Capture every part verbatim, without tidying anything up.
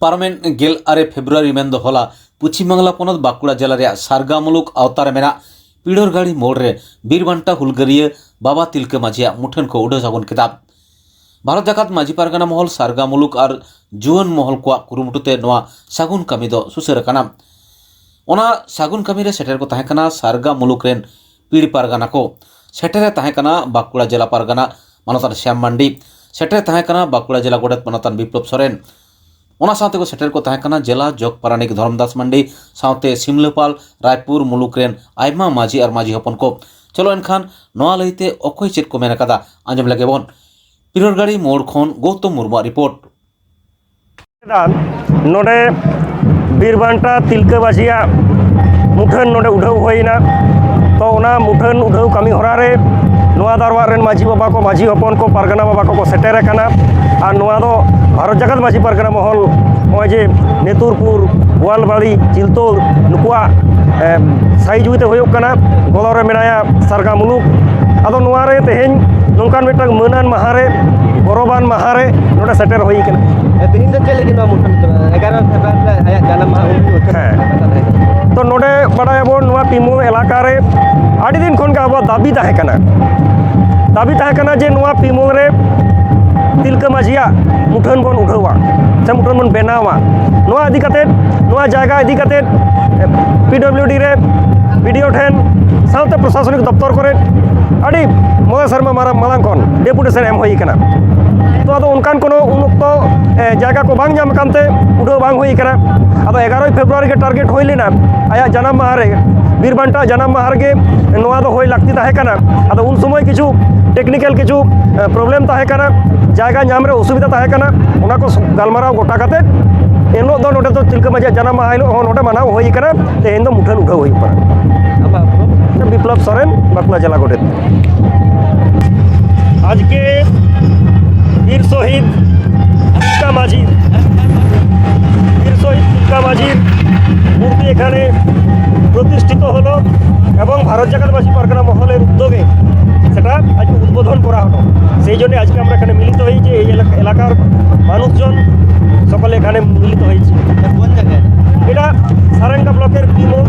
ᱯᱟᱨᱚᱢᱮᱱ ᱜᱮᱞ ᱟᱨᱮ ᱯᱷᱮᱵᱽᱨᱩᱣᱟᱨᱤ ᱢᱮᱱᱫᱚ ᱦᱚᱞᱟ ᱯᱚᱪᱷᱤᱢ ᱵᱟᱝᱞᱟ ᱯᱚᱱᱚᱛ ᱵᱟᱸᱠᱩᱲᱟ ᱡᱮᱞᱟ ᱨᱮᱭᱟᱜ ᱥᱟᱨᱜᱟ ᱢᱩᱞᱩᱠ ᱟᱣᱛᱟ ᱨᱮ ᱢᱮᱱᱟᱜ ᱯᱤᱲᱚᱨᱜᱟᱲᱤ ᱢᱳᱲ ᱨᱮ ᱵᱤᱨ ᱵᱟᱱᱴᱟ ᱦᱩᱞᱜᱟᱹᱨᱤᱭᱟᱹ ᱵᱟᱵᱟ ᱛᱤᱞᱠᱟᱹ ᱢᱟᱹᱡᱷᱤᱭᱟᱜ ᱢᱩᱴᱷᱟᱹᱱ ᱠᱚ ᱩᱰᱷᱟᱹᱣ ᱥᱟᱹᱜᱩᱱ ᱠᱮᱫᱟ᱾ ᱵᱷᱟᱨᱚᱛ ᱡᱟᱠᱟᱛ ᱢᱟᱹᱡᱷᱤ ᱯᱟᱨᱜᱟᱱᱟ ᱢᱚᱦᱚᱞ, ᱥᱟᱨᱜᱟ ᱢᱩᱞᱩᱠ ᱟᱨ ᱡᱩᱣᱟᱹᱱ ᱢᱚᱦᱚᱞ ᱠᱚᱣᱟᱜ ᱠᱩᱨᱩᱢᱩᱴᱩ ᱛᱮ ᱱᱚᱣᱟ ᱥᱟᱹᱜᱩᱱ ᱠᱟᱹᱢᱤ ᱫᱚ ᱥᱩᱥᱟᱹᱨ ᱟᱠᱟᱱᱟ᱾ ᱚᱱᱟ ᱥᱟᱹᱜᱩᱱ ᱠᱟᱹᱢᱤ ᱨᱮ ᱥᱮᱴᱮᱨ ᱠᱚ ᱛᱟᱦᱮᱸ ᱠᱟᱱᱟ ᱥᱟᱨᱜᱟ ᱢᱩᱞᱩᱠ ᱨᱮᱱ ᱯᱤᱲ ᱯᱟᱨᱜᱟᱱᱟ ᱠᱚ᱾ ᱥᱮᱴᱮᱨ ᱨᱮ ᱛᱟᱦᱮᱸ ᱠᱟᱱᱟ ᱵᱟᱸᱠᱩᱲᱟ ᱡᱮᱞᱟ ᱯᱟᱨᱜᱟᱱᱟ ᱢᱟᱱᱚᱛᱟᱱ ᱥᱭᱟᱢ ᱢᱟᱱᱰᱤ, ᱥᱮᱴᱮᱨ ᱨᱮ ᱛᱟᱦᱮᱸ ᱠᱟᱱᱟ ᱵᱟᱸᱠᱩᱲᱟ ᱡᱮᱞᱟ ᱜᱚᱰᱮᱛ ᱢᱟᱱᱚᱛᱟᱱ ᱵᱤᱯᱞᱚᱵ ᱥᱚᱨᱮᱱ, ᱚᱱᱟ ᱥᱟᱶᱛᱮ ᱠᱚ ᱥᱮᱴᱮᱨ ᱠᱚ ᱛᱟᱦᱮᱸ ᱠᱟᱱᱟ ᱡᱮᱞᱟ ᱡᱚᱜᱽ ᱯᱟᱨᱟᱱᱤᱠ ᱫᱷᱚᱨᱚᱢᱫᱟᱥ ᱢᱟᱱᱰᱤ ᱥᱟᱶᱛᱮ ᱥᱤᱢᱞᱟᱹᱯᱟᱞ ᱨᱟᱭᱯᱩᱨ ᱢᱩᱞᱩᱠ ᱨᱮᱱ ᱟᱭᱢᱟ ᱢᱟᱹᱡᱷᱤ ᱟᱨ ᱢᱟᱹᱡᱷᱤ ᱦᱚᱯᱚᱱ ᱠᱚ᱾ ᱪᱚᱞᱚ ᱮᱱᱠᱷᱟᱱ ᱱᱚᱣᱟ ᱞᱟᱹᱭᱛᱮ ᱚᱠᱚᱭ ᱪᱮᱫ ᱠᱚ ᱢᱮᱱ ᱟᱠᱟᱫᱟ, ᱟᱸᱡᱚᱢ ᱞᱮᱜᱮ ᱵᱚᱱ᱾ ᱯᱤᱨᱚᱨᱜᱟᱲᱤ ᱢᱳᱲ ᱠᱷᱚᱱ ᱜᱳᱣᱛᱚᱢ ᱢᱩᱨᱢᱩᱣᱟᱜ ᱨᱤᱯᱳᱨᱴ᱾ ᱱᱚᱰᱮ ᱵᱤᱨᱵᱟᱱᱴᱟ ᱛᱤᱞᱠᱟᱹ ᱢᱟᱹᱡᱷᱤᱭᱟᱜ ᱢᱩᱴᱷᱟᱹᱱ ᱱᱚᱰᱮ ᱩᱰᱷᱟᱹᱣ ᱦᱩᱭᱱᱟ᱾ ᱛᱚ, ᱚᱱᱟ ᱢᱩᱴᱷᱟᱹᱱ ᱩᱰᱷᱟᱹᱣ ᱠᱟᱹᱢᱤ ᱦᱚᱨᱟ ᱨᱮ ᱱᱚᱣᱟ ᱫᱟᱨᱣᱟᱜ ᱨᱮᱱ ᱢᱟᱹᱡᱷᱤ ᱵᱟᱵᱟ ᱠᱚ, ᱢᱟᱹᱡᱷᱤ ᱦᱚᱯᱚᱱ ᱠᱚ, ᱯᱟᱨᱜᱟᱱᱟ ᱵᱟᱵᱟ ᱠᱚᱠᱚ ᱥᱮᱴᱮᱨ ᱟᱠᱟᱱᱟ᱾ ᱟᱨ ᱱᱚᱣᱟ ᱫᱚ ᱵᱷᱟᱨᱚᱛ ᱡᱟᱠᱟᱛ ᱢᱟᱹᱡᱷᱤ ᱯᱟᱨᱜᱟᱱᱟ ᱢᱚᱦᱚᱞ ᱱᱚᱜᱼᱚᱭ ᱡᱮ ᱱᱮᱛᱩᱨᱯᱩᱨ, ᱜᱳᱣᱟᱞᱵᱟᱲᱤ, ᱪᱤᱞᱛᱳᱲ ᱱᱩᱠᱩᱣᱟᱜ, ᱮ, ᱥᱟᱭᱤᱡ ᱦᱩᱭᱛᱮ ᱦᱩᱭᱩᱜ ᱠᱟᱱᱟ, ᱜᱚᱲᱚ ᱨᱮ ᱢᱮᱱᱟᱭᱟ ᱥᱟᱨᱜᱟ ᱢᱩᱞᱩᱠ᱾ ᱟᱫᱚ ᱱᱚᱣᱟ ᱨᱮ ᱛᱮᱦᱮᱧ ᱱᱚᱝᱠᱟᱱ ᱢᱤᱫᱴᱟᱝ ᱢᱟᱹᱱᱟᱱ ᱢᱟᱦᱟ ᱨᱮ, ᱜᱚᱨᱚᱵᱟᱱ ᱢᱟᱦᱟ ᱨᱮ ᱱᱚᱰᱮ ᱥᱮᱴᱮᱨ ᱦᱩᱭ ᱠᱟᱱᱟ᱾ ᱛᱮᱦᱮᱧ ᱫᱚ ᱪᱮᱫ ᱞᱟᱹᱜᱤᱫ ᱱᱚᱣᱟ ᱢᱩᱴᱷᱟᱹᱱ ᱠᱟᱱᱟ? ᱮᱜᱟᱨᱚ ᱯᱷᱮᱵᱽᱨᱩᱣᱟᱨᱤ ᱨᱮ ᱟᱭᱟᱜ ᱡᱟᱱᱟᱢ ᱢᱟᱦᱟ, ᱩᱱ ᱦᱤᱞᱳᱜ ᱪᱮᱫ ᱦᱮᱸ᱾ ᱠᱟᱛᱷᱟ ᱛᱟᱦᱮᱸ ᱠᱟᱱᱟ? ᱛᱚ, ᱱᱚᱰᱮ ᱵᱟᱲᱟᱭᱟᱵᱚᱱ, ᱱᱚᱣᱟ ᱯᱤᱢᱳᱞ ᱮᱞᱟᱠᱟ ᱨᱮ ᱟᱹᱰᱤ ᱫᱤᱱ ᱠᱷᱚᱱ ᱜᱮ ᱟᱵᱚᱣᱟᱜ ᱫᱟᱹᱵᱤ ᱛᱟᱦᱮᱸ ᱠᱟᱱᱟ, ᱫᱟᱹᱵᱤ ᱛᱟᱦᱮᱸ ᱠᱟᱱᱟ ᱡᱮ ᱱᱚᱣᱟ ᱯᱤᱢᱳᱞ ᱨᱮ ᱛᱤᱞᱠᱟᱹ ᱢᱟᱹᱡᱷᱤᱭᱟᱜ ᱢᱩᱴᱷᱟᱹᱱ ᱵᱚᱱ ᱩᱰᱷᱟᱹᱣᱟ ᱥᱮ ᱢᱩᱴᱷᱟᱹᱱ ᱵᱚᱱ ᱵᱮᱱᱟᱣᱟ᱾ ᱱᱚᱣᱟ ᱤᱫᱤ ᱠᱟᱛᱮᱫ, ᱱᱚᱣᱟ ᱡᱟᱭᱜᱟ ᱤᱫᱤ ᱠᱟᱛᱮᱫ ᱯᱤ ᱰᱚᱵᱽᱞᱤᱭᱩ ᱰᱤ ᱨᱮ, ᱵᱤ ᱰᱤ ᱳ ᱴᱷᱮᱱ, ᱥᱟᱶᱛᱮ ᱯᱨᱚᱥᱟᱥᱚᱱᱤᱠ ᱫᱚᱯᱛᱚᱨ ᱠᱚᱨᱮ ᱟᱹᱰᱤ ᱢᱚᱬᱮ ᱥᱮᱨᱢᱟ ᱢᱟᱨᱟᱝ, ᱢᱟᱲᱟᱝ ᱠᱷᱚᱱ ᱰᱮᱯᱩᱴᱮᱥᱚᱱ ᱮᱢ ᱦᱩᱭ ᱠᱟᱱᱟ᱾ ᱛᱚ, ᱟᱫᱚ ᱚᱱᱠᱟᱱ ᱠᱳᱱᱳ ᱩᱱ ᱚᱠᱛᱚ, ᱮ, ᱡᱟᱭᱜᱟ ᱠᱚ ᱵᱟᱝ ᱧᱟᱢ ᱟᱠᱟᱱᱛᱮ ᱩᱰᱷᱟᱹᱣ ᱵᱟᱝ ᱦᱩᱭ ᱠᱟᱱᱟ᱾ ᱟᱫᱚ ᱮᱜᱟᱨᱚᱭ ᱯᱷᱮᱵᱽᱨᱩᱣᱟᱨᱤ ᱜᱮ ᱴᱟᱨᱜᱮᱴ ᱦᱩᱭ ᱞᱮᱱᱟ ᱟᱭᱟᱜ ᱡᱟᱱᱟᱢ ᱢᱟᱦᱟ ᱨᱮ, ᱵᱤᱨ ᱵᱟᱱᱴᱟ ᱡᱟᱱᱟᱢ ᱢᱟᱦᱟ ᱨᱮᱜᱮ ᱱᱚᱣᱟ ᱫᱚ ᱦᱩᱭ ᱞᱟᱹᱠᱛᱤ ᱛᱟᱦᱮᱸ ᱠᱟᱱᱟ᱾ ᱟᱫᱚ ᱩᱱ ᱥᱚᱢᱚᱭ ᱠᱤᱪᱷᱩ ᱴᱮᱠᱱᱤᱠᱮᱞ ᱠᱤᱪᱷᱩ, ᱮ, ᱯᱨᱚᱵᱞᱮᱢ ᱛᱟᱦᱮᱸ ᱠᱟᱱᱟ, ᱡᱟᱭᱜᱟ ᱧᱟᱢ ᱨᱮ ᱚᱥᱩᱵᱤᱫᱷᱟ ᱛᱟᱦᱮᱸ ᱠᱟᱱᱟ, ᱚᱱᱟ ᱠᱚ ᱥ-, ᱜᱟᱞᱢᱟᱨᱟᱣ ᱜᱚᱴᱟ ᱠᱟᱛᱮᱫ ᱮᱱᱦᱤᱞᱳᱜ ᱫᱚ ᱱᱚᱰᱮ ᱫᱚ ᱛᱤᱞᱠᱟᱹ ᱢᱟᱹᱡᱷᱤᱭᱟᱜ ᱡᱟᱱᱟᱢ ᱢᱟᱦᱟ ᱦᱤᱞᱳᱜ ᱦᱚᱸ ᱱᱚᱰᱮ ᱢᱟᱱᱟᱣ ᱦᱩᱭ ᱠᱟᱱᱟ᱾ ᱛᱮᱦᱮᱧ ᱫᱚ ᱢᱩᱴᱷᱟᱹᱱ ᱩᱰᱷᱟᱹᱣ ᱦᱩᱭᱩᱜ ᱠᱟᱱᱟ᱾ ᱟᱢᱟᱜ ᱧᱩᱛᱩᱢ? ᱵᱤᱯᱞᱚᱵ ᱥᱚᱨᱮᱱ, ᱵᱟᱸᱠᱩᱲᱟ ᱡᱮᱞᱟ ᱜᱚᱰᱮᱛ᱾ আজকে বীর শহীদ তিলকা মাঝির, বীর শহীদ তিলকা মাঝির মূর্তি এখানে প্রতিষ্ঠিত হলো এবং ভারত জাকাতবাসী পারগানা মহলের উদ্যোগে সেটা আজকে উদ্বোধন করা হলো। সেই জন্য আজকে আমরা এখানে মিলিত হয়েছি, এই এলাকা, এলাকার মানুষজন সকলে এখানে মিলিত হয়েছি। এটা সারেঙ্গা ব্লকের পি মোড়।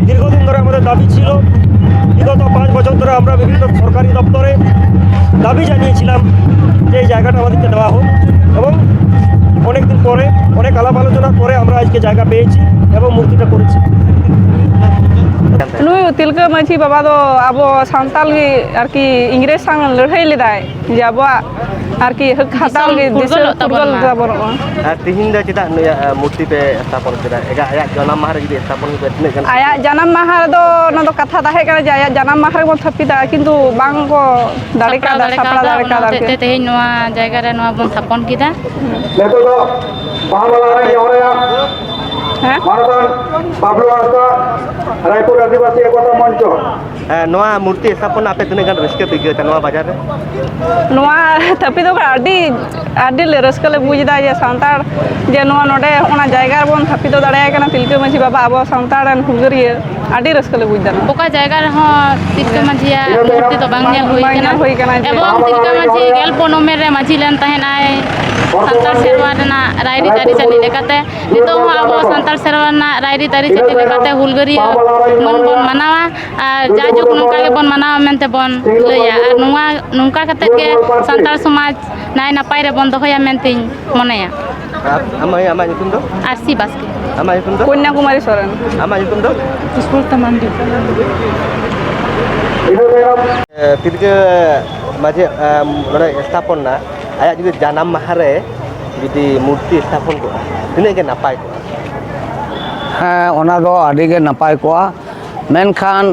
দীর্ঘদিন ধরে আমাদের দাবি ছিল, বিগত পাঁচ বছর ধরে আমরা বিভিন্ন সরকারি দপ্তরে দাবি জানিয়েছিলাম যে এই জায়গাটা আমাদেরকে দেওয়া হোক, এবং অনেকদিন পরে, অনেক আলাপ আলোচনার পরে আমরা আজকে জায়গা পেয়েছি এবং মূর্তিটা করেছি। ᱱᱩᱭ ᱛᱤᱞᱠᱟᱹ ᱢᱟᱹᱡᱷᱤ ᱵᱟᱵᱟ ᱫᱚ ᱟᱵᱚ ᱥᱟᱱᱛᱟᱞ ᱜᱮ ᱟᱨᱠᱤ ᱤᱝᱨᱮᱡᱽ ᱥᱟᱶ ᱞᱟᱹᱲᱦᱟᱹᱭ ᱞᱮᱫᱟᱭ, ᱡᱮ ᱟᱵᱚᱣᱟᱜ ᱟᱨᱠᱤ ᱦᱟᱹᱠ ᱦᱟᱛᱟᱣ ᱫᱤᱥᱚᱢ ᱞᱟᱹᱜᱤᱫ ᱫᱤᱥᱟᱹ ᱯᱷᱩᱨᱜᱟᱹᱞᱚᱜ ᱛᱟᱵᱚᱱ ᱯᱷᱩᱨᱜᱟᱹᱞ ᱢᱟ᱾ ᱛᱟᱵᱚᱱᱚᱜᱼᱟ᱾ ᱟᱨ ᱛᱤᱦᱤᱧ ᱫᱚ ᱪᱮᱫᱟᱜ ᱱᱩᱭᱟᱜ, ᱮ, ᱢᱩᱨᱛᱤ ᱯᱮ ᱛᱷᱟᱯᱚᱱ ᱠᱮᱫᱟ? ᱮᱜᱟ-, ᱟᱭᱟᱜ ᱡᱟᱱᱟᱢ ᱢᱟᱦᱟ ᱨᱮ ᱡᱩᱫᱤ ᱛᱷᱟᱯᱚᱱ ᱦᱩᱭ ᱠᱚᱜᱼᱟ, ᱛᱤᱱᱟᱹᱜ ᱜᱟᱱ ᱟᱭᱟᱜ ᱡᱟᱱᱟᱢ ᱢᱟᱦᱟ ᱨᱮᱫᱚ ᱚᱱᱟ ᱫᱚ ᱠᱟᱛᱷᱟ ᱛᱟᱦᱮᱸ ᱠᱟᱱᱟ ᱡᱮ ᱟᱭᱟᱜ ᱡᱟᱱᱟᱢ ᱢᱟᱦᱟ ᱨᱮᱵᱚᱱ ᱛᱷᱟᱹᱯᱤᱫᱟ, ᱠᱤᱱᱛᱩ ᱵᱟᱝ ᱠᱚ ᱫᱟᱲᱮ ᱥᱟᱯᱲᱟᱣ ᱠᱟᱣᱫᱟ, ᱫᱟᱲᱮ ᱚᱱᱟ ᱠᱟᱣᱫᱟ ᱦᱚᱛᱮᱡ ᱟᱨᱠᱤ᱾ ᱛᱮ ᱛᱮᱦᱮᱧ ᱱᱚᱣᱟ ᱡᱟᱭᱜᱟ ᱨᱮ ᱱᱚᱣᱟ ᱵᱚᱱ ᱛᱷᱟᱯᱚᱱ ᱠᱮᱫᱟ᱾ ᱱᱤᱛᱚᱜ ᱫᱚ ᱵᱟᱦᱟ ᱢᱟᱞᱟ ᱨᱮ ᱱᱮᱦᱚᱨᱟᱭᱟ ᱦᱮᱸ? ᱢᱟᱱᱚᱛᱟᱱ ᱵᱟᱵᱞᱩ ᱦᱟᱸᱥᱫᱟ, ᱨᱟᱭᱯᱩᱨ ᱟᱹᱫᱤᱵᱟᱹᱥᱤ ᱮᱠᱚᱛᱟ ᱢᱚᱧᱪᱚ᱾ ᱦᱮᱸ, ᱱᱚᱣᱟ ᱢᱩᱨᱛᱤ ᱥᱛᱷᱟᱯᱚᱱ ᱟᱯᱮ ᱛᱤᱱᱟᱹᱜ ᱜᱟᱱ ᱨᱟᱹᱥᱠᱟᱹ ᱯᱮ ᱟᱹᱭᱠᱟᱹᱣ ᱮᱫᱟ ᱱᱚᱣᱟ ᱵᱟᱡᱟᱨ ᱨᱮ? ᱱᱚᱣᱟ ᱛᱷᱟᱹᱯᱤᱫ ᱫᱚ ᱟᱹᱰᱤ, ᱟᱹᱰᱤ ᱞᱮ ᱨᱟᱹᱥᱠᱟᱹ ᱞᱮ ᱵᱩᱡᱽ ᱮᱫᱟ ᱡᱮ ᱥᱟᱱᱛᱟᱲ, ᱡᱮ ᱱᱚᱣᱟ ᱱᱚᱰᱮ ᱚᱱᱟ ᱡᱟᱭᱜᱟ ᱨᱮᱵᱚᱱ ᱛᱷᱟᱹᱯᱤᱫ ᱫᱟᱲᱮᱭᱟᱭ ᱠᱟᱱᱟ ᱛᱤᱞᱠᱟᱹ ᱢᱟᱹᱡᱷᱤ ᱵᱟᱵᱟ, ᱟᱵᱚ ᱥᱟᱱᱛᱟᱲ ᱨᱮᱱ ᱦᱩᱞᱜᱟᱹᱨᱤᱭᱟᱹ᱾ ᱟᱹᱰᱤ ᱨᱟᱹᱥᱠᱟᱹ ᱞᱮ ᱵᱩᱡᱽ ᱮᱫᱟ ᱱᱚᱣᱟ᱾ ᱚᱠᱟ ᱡᱟᱭᱜᱟ ᱨᱮᱦᱚᱸ ᱛᱤᱞᱠᱟᱹ ᱢᱟᱹᱡᱷᱤᱭᱟᱜ ᱢᱩᱨᱛᱤ ᱫᱚ ᱵᱟᱝ ᱧᱮᱞ ᱦᱩᱭ ᱵᱟᱝ ᱠᱟᱱᱟ᱾ ᱧᱮᱞ ᱦᱩᱭ ᱠᱟᱱᱟ ᱡᱮ ᱮᱵᱚᱝ ᱛᱤᱞᱠᱟᱹ ᱢᱟᱹᱡᱷᱤ ᱜᱮᱞ ᱯᱩᱱ ᱩᱢᱮᱨ ᱨᱮ ᱢᱟᱹᱡᱷᱤ ᱞᱮᱱ ᱛᱟᱦᱮᱸᱱᱟᱭ ᱥᱟᱱᱛᱟᱲ ᱥᱮᱨᱣᱟ ᱨᱮᱱᱟᱜ ᱨᱟᱭᱨᱤᱛ ᱟᱹᱨᱤᱪᱟᱹᱞᱤ ᱞᱮᱠᱟᱛᱮ᱾ ᱱᱤᱛᱚᱜ ᱦᱚᱸ ᱟᱵᱚ ᱥᱟᱱᱛᱟᱲ ᱥᱮᱨᱣᱟ ᱨᱮᱱᱟᱜ ᱨᱟᱭᱨᱤᱛ ᱟᱹᱨᱤᱪᱟᱹᱞᱤ ᱞᱮᱠᱟᱛᱮ ᱦᱩᱞᱜᱟᱹᱨᱤᱭᱟᱹ ᱢᱟᱹᱱ ᱵᱚᱱ ᱢᱟᱱᱟᱣᱟ ᱟᱨ ᱡᱟᱭᱡᱩᱜᱽ ᱱᱚᱝᱠᱟ ᱜᱮᱵᱚᱱ ᱢᱟᱱᱟᱣᱟ ᱢᱮᱱᱛᱮ ᱵᱚᱱ ᱞᱟᱹᱭᱟ᱾ ᱟᱨ ᱱᱚᱣᱟ, ᱱᱚᱝᱠᱟ ᱠᱟᱛᱮ ᱜᱮ ᱥᱟᱱᱛᱟᱲ ᱥᱚᱢᱟᱡᱽ ᱱᱟᱭ ᱱᱟᱯᱟᱭ ᱨᱮᱵᱚᱱ ᱫᱚᱦᱚᱭᱟ ᱢᱮᱱᱛᱮᱧ ᱢᱚᱱᱮᱭᱟ᱾ ᱟᱨ ᱟᱢᱟᱜ, ᱟᱢᱟᱜ ᱧᱩᱛᱩᱢ ᱫᱚ? ᱟᱨᱥᱤ ᱵᱟᱥᱠᱮ᱾ ᱟᱢᱟᱜ ᱧᱩᱛᱩᱢ ᱫᱚ? ᱠᱚᱱᱭᱟᱠᱩᱢᱟᱨᱤ ᱥᱚᱨᱮᱱ᱾ ᱟᱢᱟᱜ ᱧᱩᱛᱩᱢ ᱫᱚ? ᱥᱩᱥᱢᱤᱛᱟ ᱢᱟᱱᱰᱤ᱾ ᱮ, ᱛᱤᱞᱠᱟᱹ ᱢᱟᱹᱡᱷᱤ, ᱮ, ᱱᱚᱰᱮ ᱥᱛᱷᱟᱯᱚᱱ ᱮᱱᱟ, ᱟᱭᱟᱜ ᱡᱩᱫᱤ ᱡᱟᱱᱟᱢ ᱢᱟᱦᱟ ᱨᱮ ᱡᱩᱫᱤ ᱢᱩᱨᱛᱤ ᱥᱛᱷᱟᱯᱚᱱ ᱠᱚᱜᱼᱟ, ᱛᱤᱱᱟᱹᱜ ᱜᱮ ᱱᱟᱯᱟᱭ ᱠᱚᱜᱼᱟ? ᱦᱮᱸ, ᱚᱱᱟ ᱫᱚ ᱟᱹᱰᱤ ᱜᱮ ᱱᱟᱯᱟᱭ ᱠᱚᱜᱼᱟ, ᱢᱮᱱᱠᱷᱟᱱ,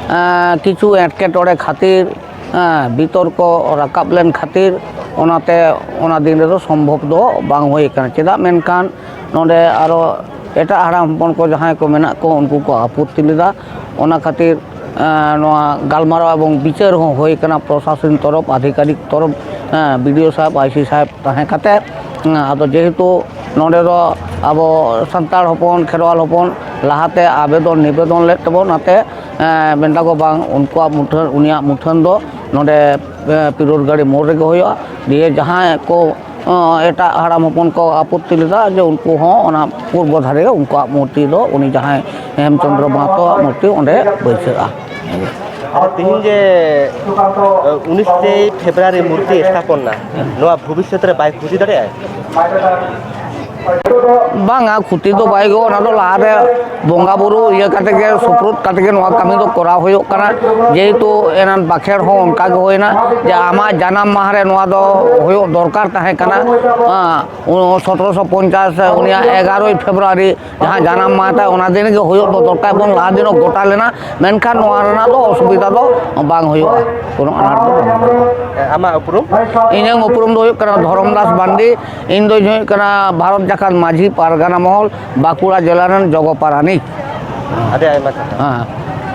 ᱮ, ᱠᱤᱪᱷᱩ ᱮᱴᱠᱮᱴᱚᱬᱮ ᱠᱷᱟᱹᱛᱤᱨ, ᱮ, ᱵᱤᱛᱚᱨᱠᱚ ᱨᱟᱠᱟᱵ ᱞᱮᱱ ᱠᱷᱟᱹᱛᱤᱨ ᱚᱱᱟᱛᱮ ᱚᱱᱟ ᱫᱤᱱ ᱨᱮᱫᱚ ᱥᱚᱢᱵᱷᱚᱵ ᱫᱚ ᱵᱟᱝ ᱦᱩᱭ ᱟᱠᱟᱱᱟ᱾ ᱪᱮᱫᱟᱜ ᱢᱮᱱᱠᱷᱟᱱ ᱱᱚᱰᱮ ᱟᱨᱚ ᱮᱴᱟᱜ ᱦᱟᱲᱟᱢ ᱦᱚᱯᱚᱱ ᱠᱚ ᱡᱟᱦᱟᱸᱭ ᱠᱚ ᱢᱮᱱᱟᱜ ᱠᱚ, ᱩᱱᱠᱩ ᱠᱚ ᱟᱯᱚᱛᱛᱤ ᱞᱮᱫᱟ᱾ ᱚᱱᱟ ᱠᱷᱟᱹᱛᱤᱨ, ᱮ, ᱱᱚᱣᱟ ᱜᱟᱞᱢᱟᱨᱟᱣ ᱮᱵᱚᱝ ᱵᱤᱪᱟᱹᱨ ᱦᱚᱸ ᱦᱩᱭ ᱟᱠᱟᱱᱟ ᱯᱨᱚᱥᱟᱥᱚᱱ ᱛᱚᱨᱚᱯ, ᱟᱫᱷᱤᱠᱟᱨᱤᱠ ᱛᱚᱨᱚᱯ, ᱮ, ᱵᱤ ᱰᱤ ᱳ ᱥᱟᱦᱮᱵᱽ, ᱟᱭ ᱥᱤ ᱥᱟᱦᱮᱵᱽ ᱛᱟᱦᱮᱸ ᱠᱟᱛᱮ, ᱮ, ᱟᱫᱚ ᱡᱮᱦᱮᱛᱩ ᱱᱚᱰᱮ ᱫᱚ ᱟᱵᱚ ᱥᱟᱱᱛᱟᱲ ᱦᱚᱯᱚᱱ, ᱠᱷᱮᱨᱣᱟᱞ ᱦᱚᱯᱚᱱ ᱞᱟᱦᱟᱛᱮ ᱟᱵᱮᱫᱚᱱ ᱱᱤᱵᱮᱫᱚᱱ ᱞᱮᱫ ᱛᱮᱵᱚᱱ, ᱚᱱᱟᱛᱮ, ᱮ, ᱢᱮᱱᱫᱟ ᱠᱚ ᱵᱟᱝ, ᱩᱱᱠᱩᱣᱟᱜ ᱢᱩᱴᱷᱟᱹᱱ, ᱩᱱᱤᱭᱟᱜ ᱢᱩᱴᱷᱟᱹᱱ ᱫᱚ ᱱᱚᱰᱮ, ᱮ, ᱯᱤᱨᱳᱰ ᱜᱟᱲᱤ ᱢᱳᱲ ᱨᱮᱜᱮ ᱦᱩᱭᱩᱜᱼᱟ᱾ ᱫᱤᱭᱮ ᱡᱟᱦᱟᱸᱭ ᱠᱚ ᱮᱴᱟᱜ ᱦᱟᱲᱟᱢ ᱦᱚᱯᱚᱱ ᱠᱚ ᱟᱯᱚᱛᱛᱤ ᱞᱮᱫᱟ ᱡᱮ ᱩᱱᱠᱩ ᱦᱚᱸ ᱚᱱᱟ ᱯᱩᱨᱵᱚ ᱫᱷᱟᱨᱮ ᱜᱮ ᱩᱱᱠᱩᱣᱟᱜ ᱢᱩᱨᱛᱤ ᱫᱚ, ᱩᱱᱤ ᱡᱟᱦᱟᱸᱭ ᱦᱮᱢᱪᱚᱸᱫᱽᱨᱚ ᱢᱟᱦᱟᱛᱚᱣᱟᱜ ᱢᱩᱨᱛᱤ ᱚᱸᱰᱮ ᱵᱟᱹᱭᱥᱟᱹᱜᱼᱟ᱾ ᱟᱫᱚ ᱛᱮᱦᱮᱧ ᱡᱮ ᱩᱱᱤᱥᱮ ᱯᱷᱮᱵᱽᱨᱩᱣᱟᱨᱤ ᱢᱩᱨᱛᱤ ᱥᱛᱷᱟᱯᱚᱱ ᱱᱟ, ᱱᱚᱣᱟ ᱵᱷᱚᱵᱤᱥᱥᱚᱛ ᱨᱮ ᱵᱟᱭ ᱠᱷᱚᱛᱤ ᱫᱟᱲᱮᱭᱟᱜᱼᱟ? ᱵᱟᱝᱟ, ᱠᱷᱚᱛᱤ ᱫᱚ ᱵᱟᱭ ᱜᱚᱜ᱾ ᱚᱱᱟ ᱫᱚ ᱞᱟᱦᱟᱨᱮ ᱵᱚᱸᱜᱟ ᱵᱩᱨᱩ ᱤᱭᱟᱹ ᱠᱟᱛᱮ ᱜᱮ, ᱥᱩᱯᱨᱩᱫ ᱠᱟᱛᱮ ᱜᱮ ᱱᱚᱣᱟ ᱠᱟᱹᱢᱤ ᱫᱚ ᱠᱚᱨᱟᱣ ᱦᱩᱭᱩᱜ ᱠᱟᱱᱟ᱾ ᱡᱮᱦᱮᱛᱩ ᱮᱱᱟᱱ ᱵᱟᱠᱷᱮᱲ ᱦᱚᱸ ᱚᱱᱠᱟ ᱜᱮ ᱦᱩᱭᱱᱟ ᱡᱮ ᱟᱢᱟᱜ ᱡᱟᱱᱟᱢ ᱢᱟᱦᱟ ᱨᱮ ᱱᱚᱣᱟ ᱫᱚ ᱦᱩᱭᱩᱜ ᱫᱚᱨᱠᱟᱨ ᱛᱟᱦᱮᱸ ᱠᱟᱱᱟ᱾ ᱦᱮᱸ, ᱩᱱ ᱥᱚᱛᱨᱚᱥᱚ ᱯᱚᱧᱪᱟᱥ ᱩᱱᱤᱭᱟᱜ ᱮᱜᱟᱨᱳᱭ ᱯᱷᱮᱵᱽᱨᱩᱣᱟᱨᱤ ᱡᱟᱦᱟᱸ ᱡᱟᱱᱟᱢ ᱢᱟᱦᱟ ᱛᱟᱭ, ᱚᱱᱟ ᱫᱤᱱ ᱜᱮ ᱦᱩᱭᱩᱜ ᱫᱚ ᱫᱚᱨᱠᱟᱨ ᱮᱵᱚᱝ ᱞᱟᱦᱟ ᱫᱤᱱᱚᱜ ᱜᱚᱴᱟ ᱞᱮᱱᱟ, ᱢᱮᱱᱠᱷᱟᱱ ᱱᱚᱣᱟ ᱨᱮᱱᱟᱜ ᱫᱚ ᱚᱥᱩᱵᱤᱫᱷᱟ ᱫᱚ ᱵᱟᱝ ᱦᱩᱭᱩᱜᱼᱟ, ᱠᱳᱱᱳ ᱟᱱᱟᱴ ᱫᱚ ᱵᱟᱝ ᱦᱩᱭᱩᱜᱼᱟ᱾ ᱟᱢᱟᱜ ᱩᱯᱨᱩᱢ? ᱤᱧᱟᱹᱜ ᱩᱯᱨᱩᱢ ᱫᱚ ᱦᱩᱭᱩᱜ ᱠᱟᱱᱟ ᱫᱷᱚᱨᱚᱢ ᱫᱟᱥ ᱵᱟᱱᱰᱤ᱾ ᱤᱧ ᱫᱚᱧ ᱦᱩᱭᱩᱜ ᱠᱟᱱᱟ ᱵᱷᱟᱨᱚᱛ ᱡᱟᱠᱟᱛ ᱢᱟᱹᱡᱷᱤ ᱯᱟᱨᱜᱟᱱᱟ ᱢᱚᱦᱚᱞ, ᱵᱟᱸᱠᱩᱲᱟ ᱡᱮᱞᱟ ᱨᱮᱱ ᱡᱚᱜᱚ ᱯᱟᱨᱟᱱᱤᱠ᱾ ᱟᱹᱰᱤ ᱟᱭᱢᱟ ᱥᱟᱨᱦᱟᱣ᱾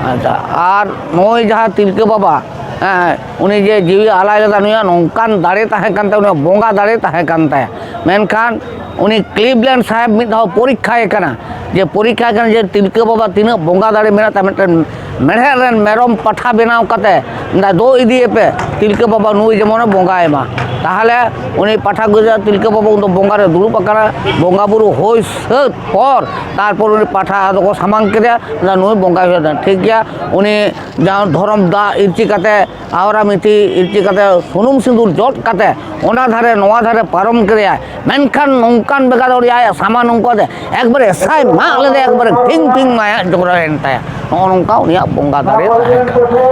ᱦᱮᱸ, ᱟᱪᱪᱷᱟ, ᱟᱨ ᱱᱩᱭ ᱡᱟᱦᱟᱸ ᱛᱤᱞᱠᱟᱹ ᱵᱟᱵᱟ, ᱦᱮᱸ, ᱩᱱᱤ ᱡᱮ ᱡᱤᱣᱤ ᱟᱞᱟᱭ ᱞᱮᱫᱟ, ᱱᱩᱭᱟᱜ ᱱᱚᱝᱠᱟᱱ ᱫᱟᱲᱮ ᱛᱟᱦᱮᱸ ᱠᱟᱱ ᱛᱟᱭᱟ, ᱩᱱᱤᱭᱟᱜ ᱵᱚᱸᱜᱟ ᱫᱟᱲᱮ ᱛᱟᱦᱮᱸ ᱠᱟᱱ ᱛᱟᱭᱟ᱾ ᱢᱮᱱᱠᱷᱟᱱ ᱩᱱᱤ ᱠᱞᱤᱵᱽᱞᱮᱱᱰ ᱥᱟᱦᱮᱵᱽ ᱢᱤᱫ ᱫᱷᱟᱣ ᱯᱚᱨᱤᱠᱠᱷᱟᱭᱮ ᱠᱟᱱᱟ, ᱡᱮ ᱯᱚᱨᱤᱠᱠᱷᱟᱭᱮ ᱠᱟᱱᱟ ᱡᱮ ᱛᱤᱞᱠᱟᱹ ᱵᱟᱵᱟ ᱛᱤᱱᱟᱹᱜ ᱵᱚᱸᱜᱟ ᱫᱟᱲᱮ ᱢᱮᱱᱟᱜ ᱛᱟᱭᱟ᱾ ᱢᱤᱫᱴᱮᱱ ᱢᱮᱲᱦᱮᱫ ᱨᱮᱱ ᱢᱮᱨᱚᱢ ᱯᱟᱴᱷᱟ ᱵᱮᱱᱟᱣ ᱠᱟᱛᱮ ᱢᱮᱱᱫᱟ, "ᱫᱚ ᱤᱫᱤᱭᱮᱯᱮ, ᱛᱤᱞᱠᱟᱹ ᱵᱟᱵᱟ ᱱᱩᱭ ᱡᱮᱢᱚᱱᱮ ᱵᱚᱸᱜᱟᱭ ᱢᱟ᱾" ᱛᱟᱦᱚᱞᱮ ᱩᱱᱤ ᱯᱟᱴᱷᱟ ᱜᱤᱫᱽᱨᱟᱹ ᱛᱤᱞᱠᱟᱹ ᱵᱟᱵᱟ ᱩᱱ ᱫᱚ ᱵᱚᱸᱜᱟ ᱨᱮ ᱫᱩᱲᱩᱵ ᱟᱠᱟᱱᱟ᱾ ᱵᱚᱸᱜᱟ ᱵᱩᱨᱩ ᱦᱩᱭ ᱥᱟᱹᱛ ᱯᱚᱨ ᱛᱟᱨᱯᱚᱨ ᱩᱱᱤ ᱯᱟᱴᱷᱟ ᱟᱫᱚ ᱠᱚ ᱥᱟᱢᱟᱝ ᱠᱮᱫᱮᱭᱟ, ᱢᱮᱱᱫᱟ, "ᱱᱩᱭ ᱵᱚᱸᱜᱟᱭ ᱦᱩᱭᱩᱜᱼᱟ᱾" ᱴᱷᱤᱠ ᱜᱮᱭᱟ, ᱩᱱᱤ ᱡᱟᱦᱟᱸ ᱫᱷᱚᱨᱚᱢ ᱫᱟᱜ ᱤᱨᱪᱤ ᱠᱟᱛᱮ, ᱟᱣᱨᱟ ᱢᱤᱛᱷᱤ ᱤᱨᱪᱤ ᱠᱟᱛᱮ, ᱥᱩᱱᱩᱢ ᱥᱤᱸᱫᱩᱨ ᱡᱚᱫ ᱠᱟᱛᱮ, ᱚᱱᱟ ᱫᱷᱟᱨᱮ ᱱᱚᱣᱟ ᱫᱷᱟᱨᱮ ᱯᱟᱨᱚᱢ ᱠᱮᱫᱮᱭᱟᱭ᱾ ᱢᱮᱱᱠᱷᱟᱱ ᱱᱚᱝᱠᱟᱱ ᱵᱮᱜᱟᱫ ᱩᱱᱤ ᱟᱭᱟᱜ ᱥᱟᱢᱟᱱ ᱱᱚᱝᱠᱟ ᱛᱮ ᱮᱠᱵᱟᱨᱮ ᱥᱟᱭ ᱢᱟᱜ ᱞᱮᱫᱮ, ᱮᱠᱵᱟᱨᱮ ᱴᱷᱤᱝ ᱴᱷᱤᱝ ᱢᱟᱭᱟᱜ ᱡᱚᱜᱽᱨᱟ ᱮᱱ ᱛᱟᱭᱟ᱾ ᱱᱚᱜᱼᱚ ᱱᱚᱝᱠᱟ ᱩᱱᱤᱭᱟᱜ ᱵᱚᱸᱜᱟ ᱫᱟᱲᱮ ᱛᱟᱦᱮᱸ ᱠᱟᱱ ᱛᱟᱭᱟ᱾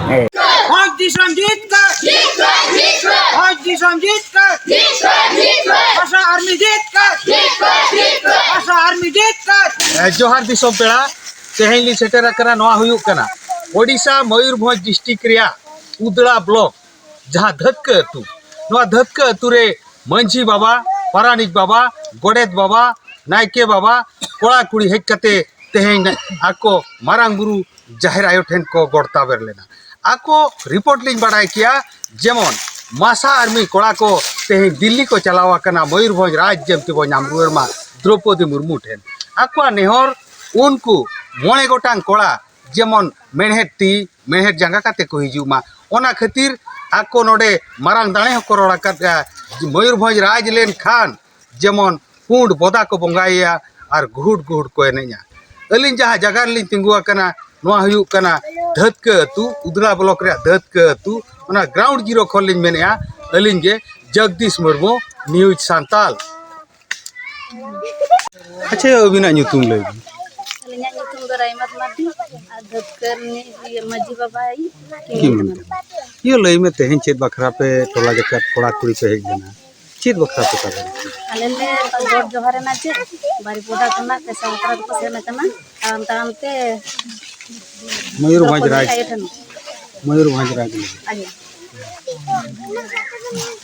ᱦᱮᱸ᱾ ᱵᱷᱚᱸᱡᱽ ᱫᱤᱥᱚᱢ ᱡᱤᱛᱠᱟᱹᱨ! ᱵᱷᱚᱸᱡᱽ ᱫᱤᱥᱚᱢ ᱡᱤᱛᱠᱟᱹᱨ! ᱵᱷᱟᱥᱟ ᱟᱨᱢᱤ ᱡᱤᱛᱠᱟᱹᱨ! ᱵᱷᱟᱥᱟ ᱟᱨᱢᱤ ᱡᱤᱛᱠᱟᱹᱨ! ᱡᱚᱦᱟᱨ ᱫᱤᱥᱚᱢ ᱯᱮᱲᱟ᱾ ᱛᱮᱦᱮᱧ ᱞᱤᱧ ᱥᱮᱴᱮᱨ ᱟᱠᱟᱱᱟ, ᱱᱚᱣᱟ ᱦᱩᱭᱩᱜ ᱠᱟᱱᱟ ᱳᱰᱤᱥᱟ ᱢᱚᱭᱩᱨᱵᱷᱚᱸᱡᱽ ᱰᱤᱥᱴᱨᱤᱠᱴ ᱨᱮᱭᱟᱜ ᱩᱫᱽᱲᱟ ᱵᱞᱚᱠ, ᱡᱟᱦᱟᱸ ᱫᱷᱟᱹᱛᱠᱟᱹ ᱟᱹᱛᱩ᱾ ᱱᱚᱣᱟ ᱫᱷᱟᱹᱛᱠᱟᱹ ᱟᱹᱛᱩ ᱨᱮ ᱢᱟᱹᱡᱷᱤ ᱵᱟᱵᱟ, ᱯᱟᱨᱟᱱᱤᱠ ᱵᱟᱵᱟ, ᱜᱚᱰᱮᱛ ᱵᱟᱵᱟ, ᱱᱟᱭᱠᱮ ᱵᱟᱵᱟ, ᱠᱚᱲᱟ ᱠᱩᱲᱤ ᱦᱮᱡ ᱠᱟᱛᱮ ᱛᱮᱦᱮᱧ ᱟᱠᱚ ᱢᱟᱨᱟᱝ ᱵᱩᱨᱩ ᱡᱟᱦᱮᱨ ᱟᱭᱳ ᱴᱷᱮᱱ ᱠᱚ ᱜᱚᱰ ᱛᱟᱵᱮᱨ ᱞᱮᱱᱟ᱾ ᱟᱠᱚ ᱨᱤᱯᱳᱨᱴ ᱞᱤᱧ ᱵᱟᱲᱟᱭ ᱠᱮᱭᱟ, ᱡᱮᱢᱚᱱ ᱢᱟᱥᱟ ᱟᱨᱢᱤ ᱠᱚᱲᱟ ᱠᱚ ᱛᱮᱦᱮᱧ ᱫᱤᱞᱞᱤ ᱠᱚ ᱪᱟᱞᱟᱣ ᱟᱠᱟᱱᱟ, ᱢᱚᱭᱩᱨᱵᱷᱚᱸᱡᱽ ᱨᱟᱡᱽ ᱡᱮᱢᱛᱤ ᱵᱚ ᱧᱟᱢ ᱨᱩᱣᱟᱹᱲ ᱢᱟ ᱫᱨᱚᱯᱚᱫᱤ ᱢᱩᱨᱢᱩ ᱴᱷᱮᱱ᱾ ᱟᱠᱚᱣᱟᱜ ᱱᱮᱦᱚᱨ, ᱩᱱᱠᱩ ᱢᱚᱬᱮ ᱜᱚᱴᱟᱝ ᱠᱚᱲᱟ ᱡᱮᱢᱚᱱ ᱢᱮᱬᱦᱮᱫ ᱛᱤ, ᱢᱮᱬᱦᱮᱫ ᱡᱟᱸᱜᱟ ᱠᱟᱛᱮ ᱠᱚ ᱦᱤᱡᱩᱜ ᱢᱟ᱾ ᱚᱱᱟ ᱠᱷᱟᱹᱛᱤᱨ ᱟᱠᱚ ᱱᱚᱰᱮ ᱢᱟᱨᱟᱝ ᱫᱟᱲᱮ ᱦᱚᱸᱠᱚ ᱨᱚᱲ ᱟᱠᱟᱫᱼᱟ, ᱢᱚᱭᱩᱨᱵᱷᱚᱸᱡᱽ ᱨᱟᱡᱽ ᱞᱮᱱᱠᱷᱟᱱ ᱡᱮᱢᱚᱱ ᱯᱩᱸᱰ ᱵᱚᱫᱟ ᱠᱚ ᱵᱚᱸᱜᱟᱭᱮᱭᱟ ᱟᱨ ᱜᱩᱦᱩᱰ ᱜᱩᱦᱩᱰ ᱠᱚ ᱮᱱᱮᱡᱼᱟ᱾ ᱟᱹᱞᱤᱧ ᱡᱟᱦᱟᱸ ᱡᱟᱭᱜᱟ ᱨᱮᱞᱤᱧ ᱛᱤᱸᱜᱩ ᱟᱠᱟᱱᱟ, ᱱᱚᱣᱟ ᱦᱩᱭᱩᱜ ᱠᱟᱱᱟ ᱫᱷᱟᱹᱛᱠᱟᱹ ᱟᱹᱛᱩ, ᱩᱫᱽᱲᱟ ᱵᱞᱚᱠ ᱨᱮᱭᱟᱜ ᱫᱷᱟᱹᱛᱠᱟᱹ ᱟᱹᱛᱩ᱾ ᱚᱱᱟ ᱜᱨᱟᱣᱩᱱᱰ ᱡᱤᱨᱳ ᱠᱷᱚᱱ ᱞᱤᱧ ᱢᱮᱱᱮᱫᱼᱟ, ᱟᱹᱞᱤᱧ ᱜᱮ ᱡᱚᱜᱽᱫᱤᱥ ᱢᱩᱨᱢᱩ, ᱱᱤᱭᱩᱡᱽ ᱥᱟᱱᱛᱟᱞ᱾ ᱟᱪᱪᱷᱟ, ᱟᱹᱵᱤᱱᱟᱜ ᱧᱩᱛᱩᱢ ᱞᱟᱹᱭ ᱵᱤᱱ᱾ ᱟᱹᱞᱤᱧᱟᱜ ᱧᱩᱛᱩᱢ ᱫᱚ ᱨᱟᱭᱢᱟᱛ ᱢᱟᱨᱰᱤ ᱟᱨ ᱫᱷᱟᱹᱛᱠᱟᱹ ᱨᱤᱱᱤᱡ ᱤᱭᱟᱹ ᱢᱟᱹᱡᱷᱤ ᱵᱟᱵᱟ ᱟᱭᱳ᱾ ᱠᱤ ᱢᱮᱱᱛᱮ? ᱤᱭᱟᱹ, ᱞᱟᱹᱭ ᱢᱮ, ᱛᱮᱦᱮᱧ ᱪᱮᱫ ᱵᱟᱠᱷᱨᱟ ᱯᱮ ᱴᱚᱞᱟ ᱡᱟᱠᱟᱛ ᱠᱚᱲᱟ ᱠᱩᱲᱤ ᱯᱮ ᱦᱮᱡ ᱞᱮᱱᱟ? ᱪᱮᱫ ᱵᱟᱠᱷᱨᱟ ᱯᱮ ᱛᱟᱵᱮᱱᱟ? ᱟᱞᱮ ᱞᱮ ᱜᱚᱰ ᱡᱚᱦᱟᱨ ᱮᱱᱟ ᱪᱮ, ᱵᱟᱨᱤᱯᱚᱫᱟ ᱠᱷᱚᱱᱟᱜ ᱯᱮᱥᱟ ᱵᱟᱠᱷᱨᱟ ᱛᱮᱠᱚ ᱥᱮᱱ ᱟᱠᱟᱱᱟ᱾ ᱛᱟᱲᱟᱢ ᱛᱟᱲᱟᱢ ᱛᱮ ᱢᱚᱭᱩᱨᱵᱷᱚᱸᱡᱽ ᱫᱨᱚᱯᱚᱫᱤ ᱨᱟᱡᱽ, ᱟᱭᱳ ᱴᱷᱮᱱ᱾ ᱢᱚᱭᱩᱨᱵᱷᱚᱸᱡᱽ ᱨᱟᱡᱽ ᱞᱟᱹᱜᱤᱫ᱾ ᱟᱭᱳ᱾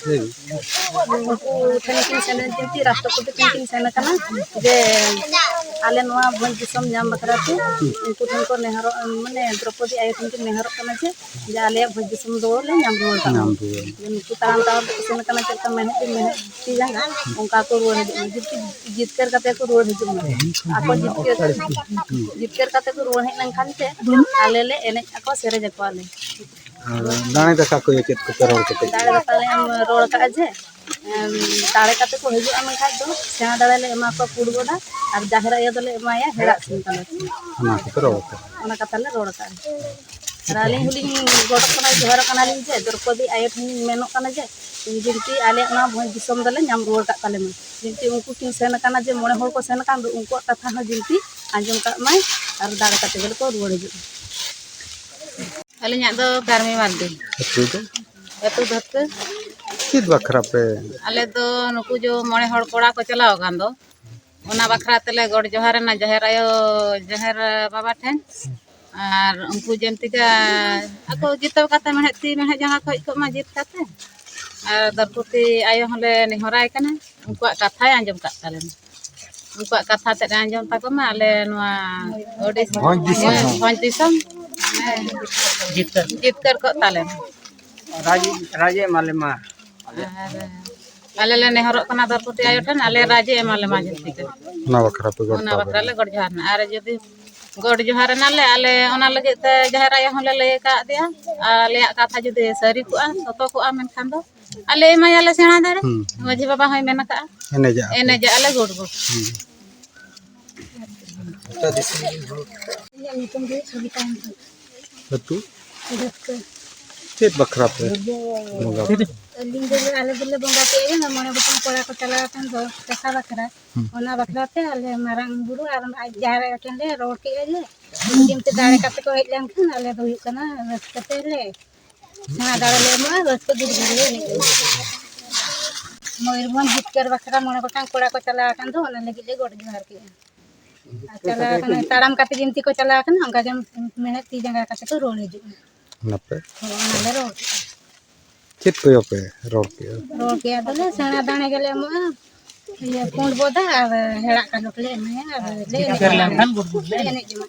ᱞᱟᱹᱭ ᱢᱮ᱾ ᱩᱱᱠᱩ ᱴᱷᱮᱱ ᱠᱤᱱ ᱥᱮᱱ, ᱡᱤᱱᱛᱤ ᱨᱟᱥᱴᱨᱚᱯᱚᱛᱤ ᱴᱷᱮᱱ ᱠᱤᱱ ᱥᱮᱱ ᱟᱠᱟᱱᱟ ᱡᱮ ᱟᱞᱮ ᱱᱚᱣᱟ ᱵᱷᱚᱸᱡᱽ ᱫᱤᱥᱚᱢ ᱧᱟᱢ ᱵᱟᱠᱷᱨᱟ ᱛᱮ ᱩᱱᱠᱩ ᱴᱷᱮᱱ ᱠᱚ ᱱᱮᱦᱚᱨᱚᱜ, ᱢᱟᱱᱮ ᱫᱨᱚᱯᱚᱫᱤ ᱟᱭᱳ ᱴᱷᱮᱱ ᱠᱤᱱ ᱱᱮᱦᱚᱨᱚᱜ ᱠᱟᱱᱟ ᱡᱮ, ᱡᱮ ᱟᱞᱮᱭᱟᱜ ᱵᱷᱚᱸᱡᱽ ᱫᱤᱥᱚᱢ ᱫᱚ ᱞᱮ ᱧᱟᱢ ᱨᱩᱣᱟᱹᱲ ᱠᱟᱜ ᱢᱟ᱾ ᱧᱟᱢ ᱨᱩᱣᱟᱹᱲ᱾ ᱡᱮ ᱱᱩᱠᱩ ᱛᱟᱲᱟᱢ ᱛᱟᱲᱟᱢ ᱛᱮᱠᱚ ᱥᱮᱱ ᱟᱠᱟᱱᱟ, ᱪᱮᱫ ᱞᱮᱠᱟ ᱢᱮᱬᱦᱮᱫ ᱛᱤ ᱡᱟᱸᱜᱟ, ᱚᱱᱠᱟ ᱠᱚ ᱨᱩᱣᱟᱹᱲ ᱦᱤᱡᱩᱜ ᱢᱟ᱾ ᱡᱤᱛᱠᱟᱹᱨ ᱠᱟᱛᱮ ᱠᱚ ᱨᱩᱣᱟᱹᱲ ᱦᱤᱡᱩᱜ ᱢᱟ᱾ ᱟᱠᱚ ᱡᱤᱛᱠᱟᱹᱨ, ᱡᱤᱛᱠᱟᱹᱨ ᱠᱟᱛᱮ ᱠᱚ ᱨᱩᱣᱟᱹᱲ ᱦᱮᱡ ᱞᱮᱱᱠᱷᱟᱱ ᱪᱮ ᱟᱞᱮ ᱞᱮ ᱮᱱᱮᱡ ᱟᱠᱚ, ᱥᱮᱨᱮᱧ ᱟᱠᱚᱣᱟᱞᱮ᱾ ᱟᱨ ᱫᱟᱲᱮ ᱫᱟᱠᱟ ᱠᱚ ᱪᱮᱫ ᱠᱚᱯᱮ ᱨᱚᱲ ᱠᱟᱛᱮ? ᱫᱟᱲᱮ ᱫᱟᱠᱟ ᱞᱮ ᱮᱢ ᱨᱚᱲ ᱠᱟᱜᱼᱟ ᱡᱮ, ᱮᱢ, ᱫᱟᱲᱮ ᱠᱟᱛᱮ ᱠᱚ ᱦᱤᱡᱩᱜᱼᱟ ᱢᱮᱱᱠᱷᱟᱡ ᱫᱚ ᱥᱮᱬᱟ ᱫᱟᱲᱮ ᱞᱮ ᱮᱢᱟ ᱠᱚᱣᱟ ᱯᱩᱸᱰ ᱵᱚᱫᱟ, ᱟᱨ ᱡᱟᱦᱮᱨ ᱟᱭᱳ ᱫᱚᱞᱮ ᱮᱢᱟᱭᱟ ᱦᱮᱲᱟᱜ ᱥᱤᱢ ᱠᱟᱞᱚᱴ᱾ ᱚᱱᱟ ᱠᱚᱯᱮ ᱨᱚᱲ ᱠᱟᱜᱼᱟ᱾ ᱚᱱᱟ ᱠᱟᱛᱷᱟ ᱞᱮ ᱨᱚᱲ ᱠᱟᱜᱼᱟ᱾ ᱟᱨ ᱟᱹᱞᱤᱧ ᱦᱚᱸᱞᱤᱧ ᱜᱚᱰ ᱠᱟᱱᱟ, ᱡᱚᱦᱟᱨᱚᱜ ᱠᱟᱱᱟᱞᱤᱧ ᱡᱮ ᱫᱨᱚᱯᱚᱫᱤ ᱟᱭᱳ ᱴᱷᱮᱱ ᱞᱤᱧ ᱢᱮᱱᱚᱜ ᱠᱟᱱᱟ ᱡᱮ ᱡᱩᱫᱤ ᱟᱞᱮᱭᱟᱜ ᱱᱚᱣᱟ ᱵᱷᱚᱸᱡᱽ ᱫᱤᱥᱚᱢ ᱫᱚᱞᱮ ᱧᱟᱢ ᱨᱩᱣᱟᱹᱲ ᱠᱟᱜ ᱛᱟᱞᱮ ᱢᱟ᱾ ᱡᱩᱫᱤ ᱩᱱᱠᱩ ᱠᱤᱱ ᱥᱮᱱ ᱟᱠᱟᱱᱟ, ᱡᱮ ᱢᱚᱬᱮ ᱦᱚᱲ ᱠᱚ ᱥᱮᱱ ᱟᱠᱟᱱ ᱫᱚ, ᱩᱱᱠᱩᱣᱟᱜ ᱠᱟᱛᱷᱟ ᱦᱚᱸ ᱡᱩᱫᱤ ᱟᱸᱡᱚᱢ ᱠᱟᱜ ᱢᱟᱭ ᱟᱨ ᱫᱟᱲᱮ ᱠᱟᱛᱮ ᱜᱮᱞᱮ ᱠᱚ ᱨᱩᱣᱟᱹᱲ ᱦᱤᱡᱩᱜᱼᱟ᱾ ᱟᱹᱞᱤᱧᱟᱜ ᱫᱚ ᱠᱟᱹᱨᱢᱤ ᱢᱟᱨᱰᱤ᱾ ᱟᱹᱛᱩ ᱫᱚ? ᱟᱹᱛᱩ ᱫᱷᱟᱹᱛᱠᱟᱹ᱾ ᱪᱮᱫ ᱵᱟᱠᱷᱨᱟ ᱯᱮ? ᱟᱞᱮ ᱫᱚ ᱱᱩᱠᱩ ᱡᱚ ᱢᱚᱬᱮ ᱦᱚᱲ ᱠᱚᱲᱟ ᱠᱚ ᱪᱟᱞᱟᱣ ᱟᱠᱟᱱ ᱫᱚ, ᱚᱱᱟ ᱵᱟᱠᱷᱨᱟ ᱛᱮᱞᱮ ᱜᱚᱰ ᱡᱚᱦᱟᱨ ᱮᱱᱟ ᱡᱟᱦᱮᱨ ᱟᱭᱳ, ᱡᱟᱦᱮᱨ ᱵᱟᱵᱟ ᱴᱷᱮᱱ᱾ ᱟᱨ ᱩᱱᱠᱩ ᱡᱮᱱᱛᱤᱠᱟ ᱟᱠᱚ ᱡᱤᱛᱟᱹᱣ ᱠᱟᱛᱮ ᱢᱮᱬᱦᱮᱫ ᱛᱤ ᱢᱮᱬᱦᱮᱫ ᱡᱟᱸᱜᱟ ᱠᱚ ᱦᱮᱡ ᱠᱚᱜ ᱢᱟ ᱡᱤᱛ ᱠᱟᱛᱮ᱾ ᱟᱨ ᱫᱚᱨᱯᱚᱛᱤ ᱟᱭᱳ ᱦᱚᱸᱞᱮ ᱱᱮᱦᱚᱨᱟᱭ ᱠᱟᱱᱟ, ᱩᱱᱠᱩᱣᱟᱜ ᱠᱟᱛᱷᱟᱭ ᱟᱸᱡᱚᱢ ᱠᱟᱜ ᱛᱟᱞᱮ ᱢᱟ᱾ ᱩᱱᱠᱩᱣᱟᱜ ᱠᱟᱛᱷᱟ ᱛᱮᱫ ᱮ ᱟᱸᱡᱚᱢ ᱛᱟᱠᱚ ᱢᱟ, ᱟᱞᱮ ᱱᱚᱣᱟ ᱟᱹᱰᱤ ᱵᱷᱚᱸᱡᱽ ᱫᱤᱥᱚᱢ᱾ ᱵᱷᱚᱸᱡᱽ ᱫᱤᱥᱚᱢ ᱡᱤᱛᱠᱟᱹᱨ᱾ ᱡᱤᱛᱠᱟᱹᱨ ᱠᱚᱜ ᱛᱟᱞᱮ ᱢᱟ᱾ ᱨᱟᱡᱽ, ᱨᱟᱡᱽ ᱮ ᱮᱢᱟ ᱞᱮ ᱢᱟ᱾ ᱟᱨ ᱟᱞᱮ ᱞᱮ ᱱᱮᱦᱚᱨᱚᱜ ᱠᱟᱱᱟ ᱫᱨᱚᱯᱚᱫᱤ ᱟᱭᱳ ᱴᱷᱮᱱ, ᱟᱞᱮ ᱨᱟᱡᱽ ᱮ ᱮᱢᱟ ᱞᱮ ᱢᱟ ᱡᱤᱛᱠᱟᱹᱨ᱾ ᱚᱱᱟ ᱵᱟᱠᱷᱨᱟ ᱯᱮ ᱜᱚᱰ ᱚᱱᱟ ᱵᱟᱠᱷᱨᱟ ᱞᱮ ᱜᱚᱰ ᱡᱚᱦᱟᱨ ᱮᱱᱟ᱾ ᱟᱨ ᱡᱩᱫᱤ ᱜᱚᱰ ᱡᱚᱦᱟᱨ ᱮᱱᱟᱞᱮ ᱟᱞᱮ, ᱚᱱᱟ ᱞᱟᱹᱜᱤᱫ ᱛᱮ ᱡᱟᱦᱮᱨ ᱟᱭᱳ ᱦᱚᱸᱞᱮ ᱞᱟᱹᱭ ᱟᱠᱟᱫᱮᱭᱟ᱾ ᱟᱞᱮᱭᱟᱜ ᱠᱟᱛᱷᱟ ᱡᱩᱫᱤ ᱥᱟᱹᱨᱤ ᱠᱚᱜᱼᱟ, ᱥᱚᱛᱚ ᱠᱚᱜᱼᱟ, ᱢᱮᱱᱠᱷᱟᱱ ᱫᱚ ᱟᱞᱮ ᱮᱢᱟᱭᱟᱞᱮ ᱥᱮᱬᱟ ᱫᱟᱲᱮ᱾ ᱦᱩᱸ᱾ ᱢᱟᱹᱡᱷᱤ ᱵᱟᱵᱟ ᱦᱚᱸᱭ ᱢᱮᱱ ᱟᱠᱟᱫᱼᱟ, ᱮᱱᱮᱡᱟᱜ ᱟᱯᱮ? ᱮᱱᱮᱡᱟᱜ ᱟᱞᱮ ᱜᱚᱰ ᱜᱚᱰ᱾ ᱦᱩᱸ᱾ ᱤᱧᱟᱹᱜ ᱧᱩᱛᱩᱢ ᱫᱚ ᱥᱩᱵᱤᱛᱟ ᱦᱮᱢᱵᱨᱚᱢ᱾ ᱟᱹᱛᱩ? ᱨᱟᱹᱥᱠᱟᱹ᱾ ᱪᱮᱫ ᱵᱟᱠᱷᱨᱟ ᱯᱮ ᱵᱚᱸᱜᱟ? ᱟᱹᱞᱤᱧ ᱫᱚ, ᱟᱞᱮ ᱫᱚᱞᱮ ᱵᱚᱸᱜᱟ ᱠᱮᱜᱼᱟ ᱡᱮ, ᱢᱚᱬᱮ ᱜᱚᱴᱟᱝ ᱠᱚᱲᱟ ᱠᱚ ᱪᱟᱞᱟᱣ ᱟᱠᱟᱱ ᱫᱚ ᱪᱟᱥᱟ ᱵᱟᱠᱷᱨᱟ᱾ ᱦᱩᱸ᱾ ᱚᱱᱟ ᱵᱟᱠᱷᱨᱟ ᱛᱮ ᱟᱞᱮ ᱢᱟᱨᱟᱝ ᱵᱩᱨᱩ ᱟᱨ ᱟᱡ ᱡᱟᱦᱮᱨ ᱟᱭᱳ ᱴᱷᱮᱱ ᱞᱮ ᱨᱚᱲ ᱠᱮᱜᱼᱟ ᱡᱮ, ᱡᱩᱫᱤ ᱚᱱᱛᱮ ᱫᱟᱲᱮ ᱠᱟᱛᱮ ᱠᱚ ᱦᱮᱡ ᱞᱮᱱᱠᱷᱟᱱ ᱟᱞᱮ ᱫᱚ ᱦᱩᱭᱩᱜ ᱠᱟᱱᱟ ᱨᱟᱹᱥᱠᱟᱹ ᱛᱮᱞᱮ ᱥᱮᱬᱟ ᱫᱟᱲᱮ ᱞᱮ ᱮᱢᱚᱜᱼᱟ, ᱨᱟᱹᱥᱠᱟᱹ ᱜᱩᱰ ᱜᱩᱰ ᱞᱮ ᱮᱱᱮᱡ ᱠᱟᱱᱟ᱾ ᱢᱚᱭᱩᱨᱵᱷᱚᱸᱡᱽ ᱡᱤᱛᱠᱟᱹᱨ ᱵᱟᱠᱷᱨᱟ ᱢᱚᱬᱮ ᱜᱚᱴᱟᱝ ᱠᱚᱲᱟ ᱠᱚ ᱪᱟᱞᱟᱣ ᱟᱠᱟᱱ ᱫᱚ, ᱚᱱᱟ ᱞᱟᱹᱜᱤᱫ ᱞᱮ ᱜᱚᱰ ᱡᱚᱦᱟᱨ ᱠᱮᱜᱼᱟ᱾ ᱟᱨ ᱪᱟᱞᱟᱣ ᱟᱠᱟᱱᱟ, ᱛᱟᱲᱟᱢ ᱠᱟᱛᱮ ᱡᱤᱱᱛᱤ ᱠᱚ ᱪᱟᱞᱟᱣ ᱟᱠᱟᱱᱟ, ᱚᱱᱠᱟ ᱜᱮ ᱢᱮᱬᱦᱮᱫ ᱛᱤ ᱡᱟᱸᱜᱟ ᱠᱟᱛᱮ ᱠᱚ ᱨᱩᱣᱟᱹᱲ ᱦᱤᱡᱩᱜᱼᱟ᱾ ᱚᱱᱟᱯᱮ? ᱦᱳᱭ, ᱚᱱᱟ ᱞᱮ ᱨᱚᱲ ᱠᱮᱜᱼᱟ᱾ ᱪᱮᱫ ᱠᱚᱭᱚ ᱯᱮ ᱨᱚᱲ ᱠᱮᱜᱼᱟ? ᱨᱚᱲ ᱠᱮᱜᱼᱟ ᱫᱚᱞᱮ, ᱥᱮᱬᱟ ᱫᱟᱲᱮ ᱜᱮᱞᱮ ᱮᱢᱚᱜᱼᱟ, ᱤᱭᱟᱹ, ᱯᱩᱸᱰ ᱵᱚᱫᱟ ᱟᱨ ᱦᱮᱲᱟᱜ ᱠᱟᱞᱚᱴ ᱞᱮ ᱮᱢᱟᱭᱟ, ᱟᱨ ᱞᱮ ᱮᱱᱮᱡ ᱡᱚᱝᱟ᱾ ᱞᱮᱱᱠᱷᱟᱱ ᱜᱩᱰ ᱜᱩᱰ ᱞᱮ ᱞᱮ ᱮᱱᱮᱡ ᱡᱚᱝᱟ᱾